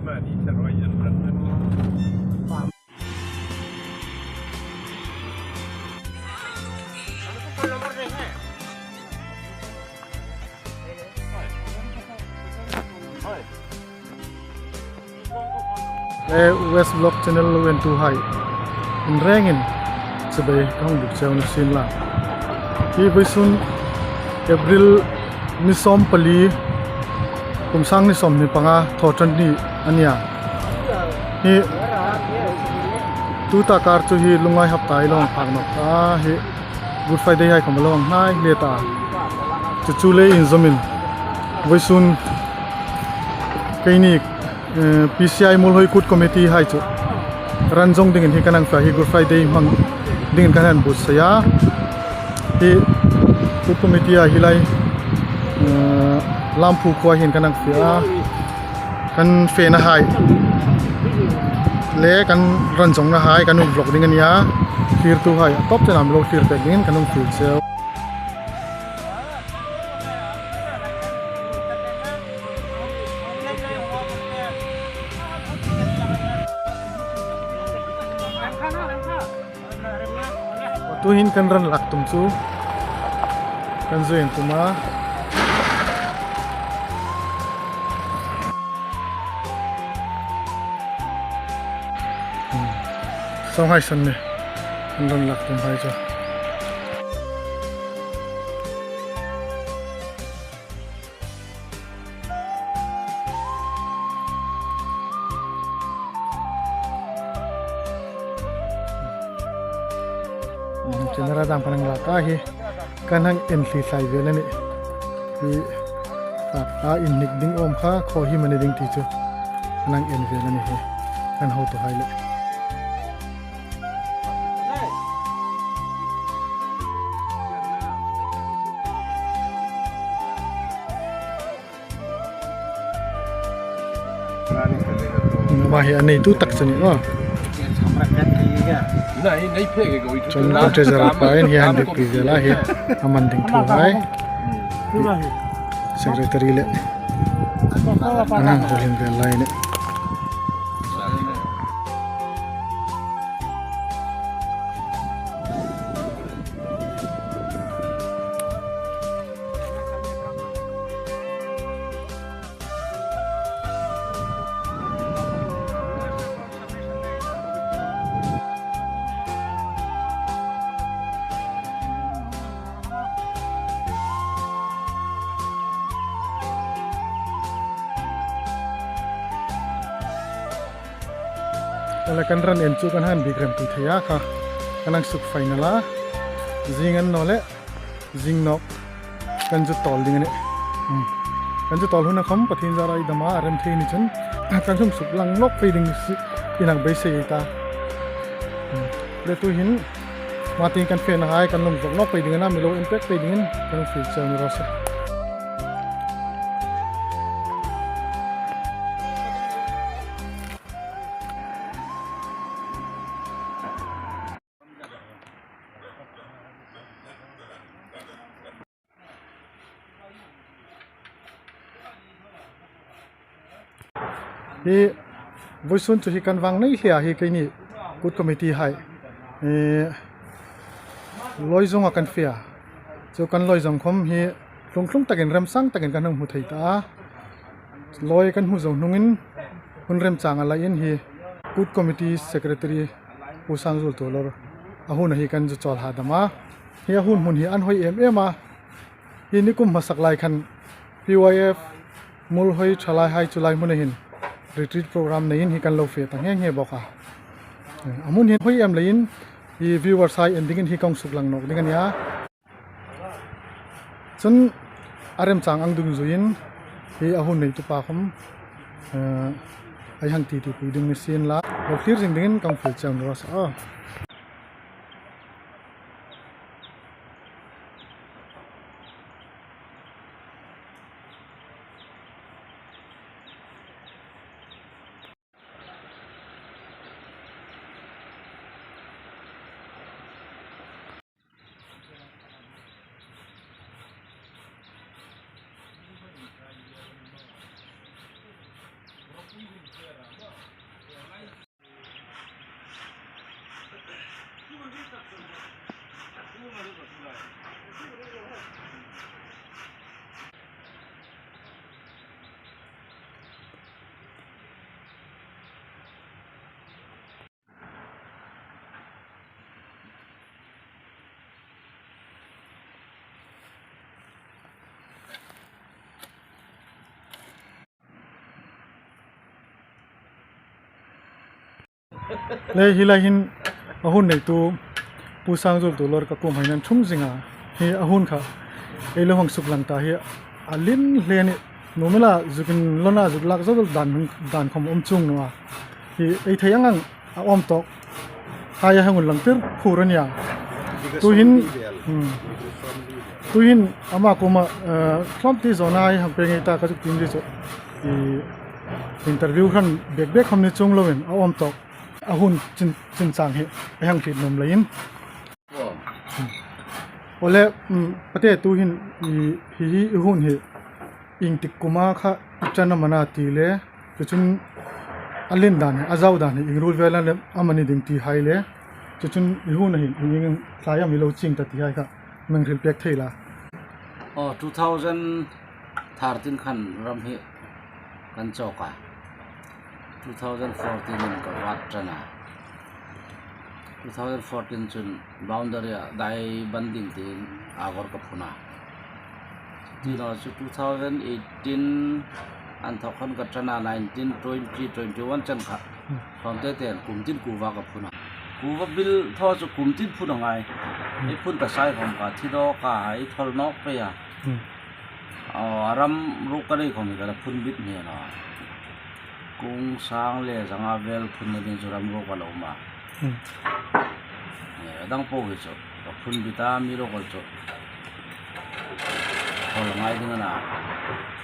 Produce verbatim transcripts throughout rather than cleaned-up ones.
Le West Vlog channel lo entuhai, inrengin chibai ka hung buk cheu ni sien la. Hi vawisun April ni sawmpali, kum sang ni sawmhni panga, Thawṭanni a nia. Hi tuta kar chu hi lungngai hapta ei lo hang phak nawk ta hi. Good Friday hai khawm a lo hang hnai hle ta. Chu chu le inzawmin vawisun keini, eh, P C I Muolhoi Kut Committee hai chu ran zawng dingin hi kan hang fe a, hi Good Friday hmang dingin kan hang buotsai a. Hi Kut Committee-a hi lai, eh, Lamphu khuoa hin kan hang fe a. Kan fena hai le kan ran zawngnahai kan hung vlog ding a nia. Thlirtuhai a tawp chena mi lo thlir pek dingin kan hung fiel cheu. Tuhin kan ran lak tum chu kan zui an tum a. Hmm. Sawnghai san ni kan ran lak tum hai chu. Camera dam kan hang lak a hi, kan hang enthli thlai vel a nih. Hi, a, a inhnik ding awm kha khaw hi am a ni ding ti chu kan hang en vel a nih hi, kan hotuhai le. Ama hi a neitu tak chu ni maw. Chun treasurer pa in hi hang dikpui vel a hi, a man ding thu hai. Secretary le an hang hawlin vel lai a nih. Awle, kan ran en chu kan hang bikrempui thei a kha. Kan hang suk final a. Zing an naw le, zing nawk kan zu tawl ding a nih. Hmm. Kan zu tawl hun a khawm Pathien zara ei dam a, a rem thei ni chun kan hung suk lang nawk pei ding si, inang beisei ei ta. Hmm. Le tuhin, ma tieng kan fenahai kan lawm zawk nawk pei ding a na, mi lo en pek pei dingin kan fiel cheu ni raw se. Hi vawisun chu hi kan vang nei hle a, hi keini Kut Committee hai, eh, lawi zawnga kan fe a. Chu kan lawi zawng khawm hi tlung tlung takin, remsang takin kan hung hmu thei ta a. Lawi kan hmu zo hnungin hun remchang a laiin hi Kut Committee Secretary Pu Sangzul Tuolor a huna hi kan zu chawl hadam a. Hi a hun hmun hi an hoi em em a. Hi nikum hmasak lai khan P Y F Muolhoi ṭhalaihai chu lai hmuna hin retreat program neiin hi kan lo fe ta nghe nghe bawk a. A hmun hi hoi em leiin hi viewers hai en dingin hi kan suk lang nawk ding a nia. Chun a remchang ang dungzuiin hi a hun neitu pa khawm, eh, ei hang titipui ding ni sien la, lo thlir zing dingin kan fiel cheu ni raw se a. Le hi lai hin a hun neitu Pu Sangzul Tuolor ka kuom hai nan ṭhung zing a. Hi a hun kha ei lo hang suklang ta hi a lien hle a nih. Nuom ela zuk inlawn a, zuk lak zo dan, dan khawm um chuong naw a. Hi ei thei ang ang a awm tawk hai a hang inlang tir phur a nih a. Tuhin, hmm. Tuhin ama kuoma, eh, tlawmte zawna ei hang pe ngei ta ka zuk ti zie chu. I interview hran bek bek khawm ni chuong loin a awm tawk a hun chin, chin chang hi ei hang hriet nuom leiin. Aw le, um, pate tuhin i, hi, hi i hun hi ieng tik kuoma kha i ṭan am a na ti le, chu chun a lien dan hi, a zau dan hi ieng ruol vela le am a ni ding ti hai le, chu chun i hun a hin ieng thlai am i lo ching ta ti hai kha mi hang hril pek thei la. Aw, two thousand thirteen khan ram hi kan chawk a. Two thousand fourteen in ka vat ṭan a. Two thousand fourteen chun boundary-a dai ban ding tiin Agor ka phun a. Ti naw chu two thousand eighteen an thawk khan ka ṭan a, nineteen, twenty, twenty-one chan kha. Khawmte ten kum tin kuva ka phun a. Kuva bil thaw chu kum tin phun a ngai. Ei phun ta sai khawm kha thi dawk a, ei thawl nawk pei a. Aw, a ram ruok ka nei khawm hi ka la phun bit hne naw a. Kung sang le zanga vel phunna ding chu ram ruok a lo um a. Hmm. Eh, a dang po hi chu ka phun bit a, mi ruok chu. Khawl ngai ding a na.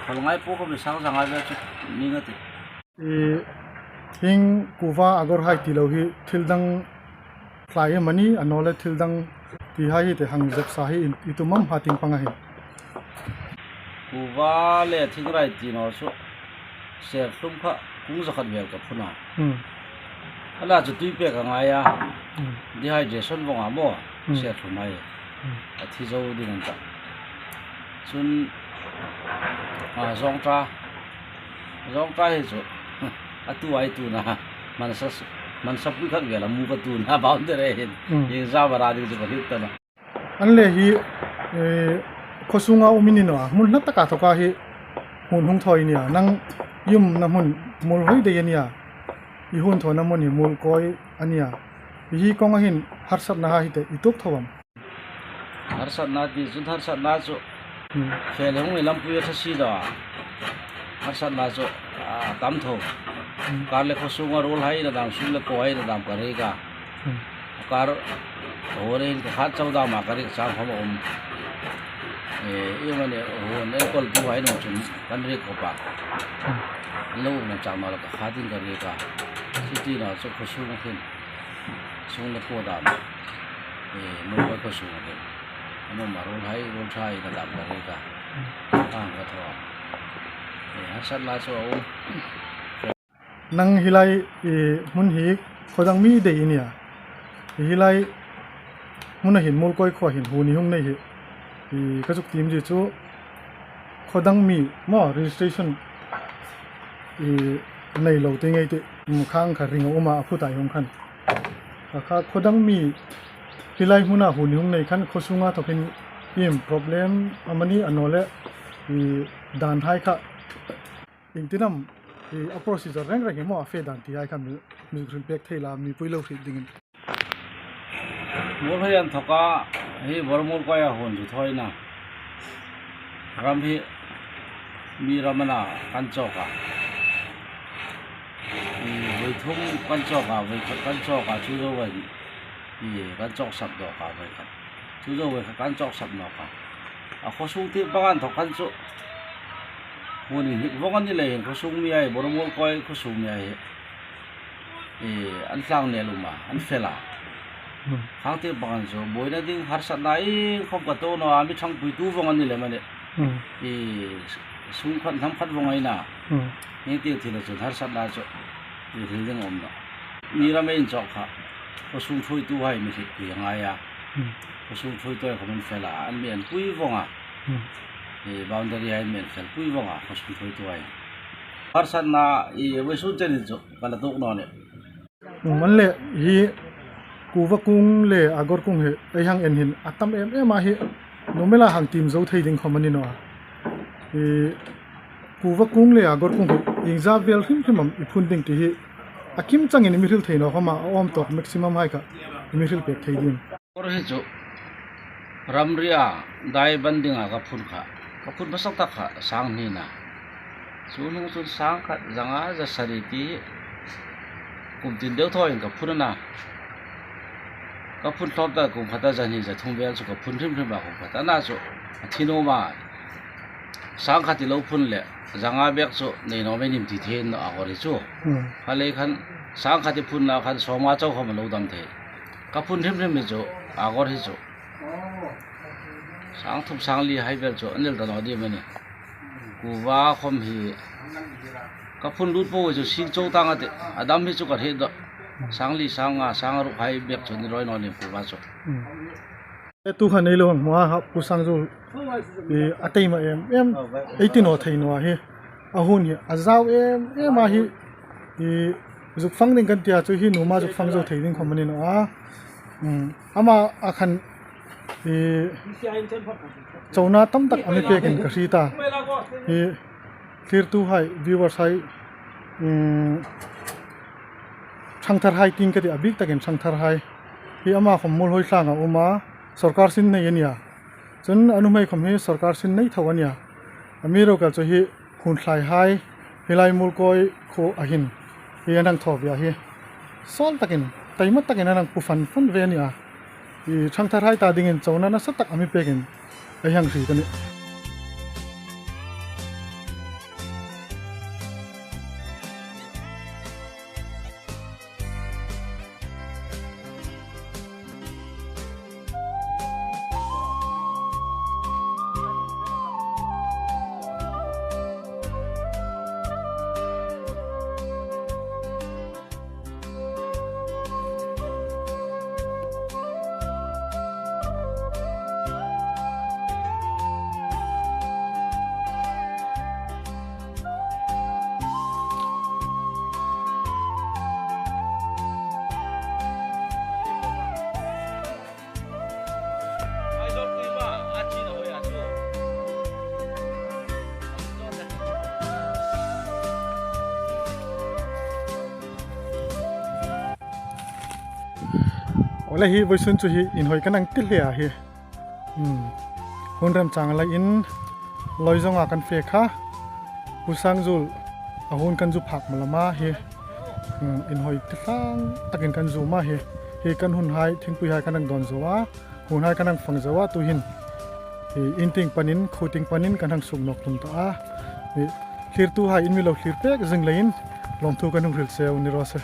Khawl ngai po ka mi sang zanga vel chu ning a tih. I, hieng kuva Agor hai ti lo hi thil dang thlai am a ni, a naw le thil dang ti hai hi te hang zepsa hi i, i tum am ha tieng panga hin. Kuva le thingrai ti naw chu serthlum kha kung zakhat vel ka phun a. Hmm. A la chu tui pek a ngai a. Hmm. Dehydration vawng a maw. Hmm. Serthlum hai. Hmm. A thi zo ding an ta. Chun, a, zawngṭa. Zawngṭa hi chu, a tu ai tu na, mansa, mansa pui khat vel a mu ka tu na, boundary hin. Hmm. Ieng zam a ra ding chu ka hriet ta naw. An le hi, eh, khaw sunga um i ni naw a, hmun hla taka thawka hi hun hung thaw i ni a, nang i umna hmun Muolhoi dai a ni a, i hun thawna hmun hi Muolkoi a ni a, hi kawnga hin harsatna hai hi te i tuok tho am? Harsatna ti chun harsatna chu. Hmm. Fel hung i lampui a ṭha si lo a. Harsatna chu, a, tam tho. Hmm. Kar le khaw sunga ruol hai na dam, sung le kuo hai na dam ka riek a. Hmm. Kar hore hin ka khat chau dam a ka riek chang khawm a um. E, i mani hun enkol tu hai nung chun kan riek khawp a. Hmm. Lo um chang naw le ka khatin ka riek a. Chu ti naw chu khaw sung hin. Sung le kuo dam. E, Muolkoi khaw sung hin. An um a, ruol hai, ruol ṭha hai ka dam ka riek a. Ka hang ka thaw a. E, harsatna chu a um. Nang hi lai, e, hmun hi khaw dang mi dai i ni a. Hi lai hmuna hin Muolkoi khuoa hin hun i hung nei hi. E, ka zuk tiem zie chu khaw dang mi maw registration i nei lo ti ngei ti, mm, khang kha ring a um a, a phut ai hung khan. Kha, kha khaw dang mi hi lai hmuna hun i hung nei khan khaw sunga thawkin iem problem am a ni a naw le, i dan hai kha ieng tin am, i a procedure reng reng hi maw a fe dan ti hai kha mi, mi hrilpek thei la, mipui lo hriet dingin. Muolhoi an thawka hi Bawr Muolkoia hun chu thaw i na. Ram hi mi ram a na kan chawk a. I voi thum kan chawk a, voi khat kan chawk a, chu zo voi i kan chawk sap dawk a, voi khat. Chu zo voi khat kan chawk sap nawk a. A khaw sung ti bang an thawk khan chu. Hun inhnik vawng a ni leiin khaw sung mi hai, Bawr Muolkoi khaw sung mi hai. E, an tlang nel um a, an fel a. Hmm. Khang ti bang an chu, buoina ding harsatna ieng khawm ka thaw naw a, mi ṭhangpuitu vawng a ni lem a nih. Hmm. E, sung khat, hnam khat vawng a i na. Hmm. Ieng ti thil a chun harsatna chu, i hril ding a um nawh. Mi ram ei inchawk kha, khaw sung ṭhuoitu hai mi hrietpui a ngai a. Hmm. Khaw sung ṭhuoitu hai khawm an fel a, an mi en pui vawng a. Hmm. E, boundary hai mi en fel pui vawng a, khaw sung ṭhuoitu hai. Harsatna, i, vawisun chen in chu ka la tuok naw nih. Um, an le hi Kuva kung le Agor kung hi ei hang en hin a tam em em a hi, nuom ela hang tiem zo thei ding khawm a ni naw a. I, Kuva kung le Agor kung hi ieng zat vel hrim hrim am i phun ding ti hi A kim changin i mi hril thei naw khawma, a awm tawk maximum hai kha i mi hril pek thei ding. Awr hi chu ramri a dai ban dinga ka phun kha, ka phun hmasa tak kha sang hni a na. Chu hnung chun sang khat zanga za sari ti kum tin deu thawin ka phun a na. Ka phun hlawm ta kum khata za hni za thum vel chu ka phun hrim hrim a, kum khata na chu a thi nuom a. Sang khat i lo phun le zanga bek chu nei naw mei nim ti thei naw a, awr hi chu. Hmm. Kha lei khan sang khat i phun na khan sawmnga chau khawm a lo dam thei. Ka phun hrim hrim hi chu, a awr hi chu. Sang thum sang li hai vel chu a nel ta naw ding a nih. Kuva khawm hi ka phun lut po chu sing chau tang a tih. A dam hi chu ka hriet dawh. Sang li, sang nga, sang ruk hai bek chu ni rawi naw nih kuva chu. Hmm. E, tu khan ei lo hang hmu a, Pu Sangzul, e, a taima em em, ei ti naw thei naw a hi. A hun hi a zau em em a hi. E, zuk fang ding kan tia chu hi numa zuk fang zo thei ding khawm a ni naw a. Hmm, ama a khan, e, chona tam tak a mi pekin ka hriet a. E, thlirtuhai, viewers hai, um, ṭhangtharhai tiin ka ti a, bik takin ṭhangtharhai. Hi ama khawm Muolhoi tlanga um a, sawrkar sin nei a nia. Chun a nuhmei khawm hi sawrkar sin nei tho a nia. Amiruokchu hi hun thlaihai, hi lai Muolkoi khuo a hin hi an hang thaw ve a hi. Sawl takin, taima takin an hang pu fan fan ve a nia. I ṭhangtharhai ta dingin chona nasa tak a mi pekin ei hang hriet a nih. Awle, hi vawisun chu hi inhawi kan hang ti hle a hi. Hmm. Hun remchang lai in, Loizawnga kan fe kha. Pu Sangzul a hun kan zu phak malam a hi. Hmm, inhawi ti tlang takin kan zu a hi. Hi kan hunhai, thingpuihai kan hang dawn zo a. Hunhai kan hang fang zo a, tuhin hi in tieng panin, khuo tieng panin kan hang suk nawk tum ta a. Hi thlirtuhai in mi lo thlir pek zing leiin lawmthu kan hung hril cheu ni raw se.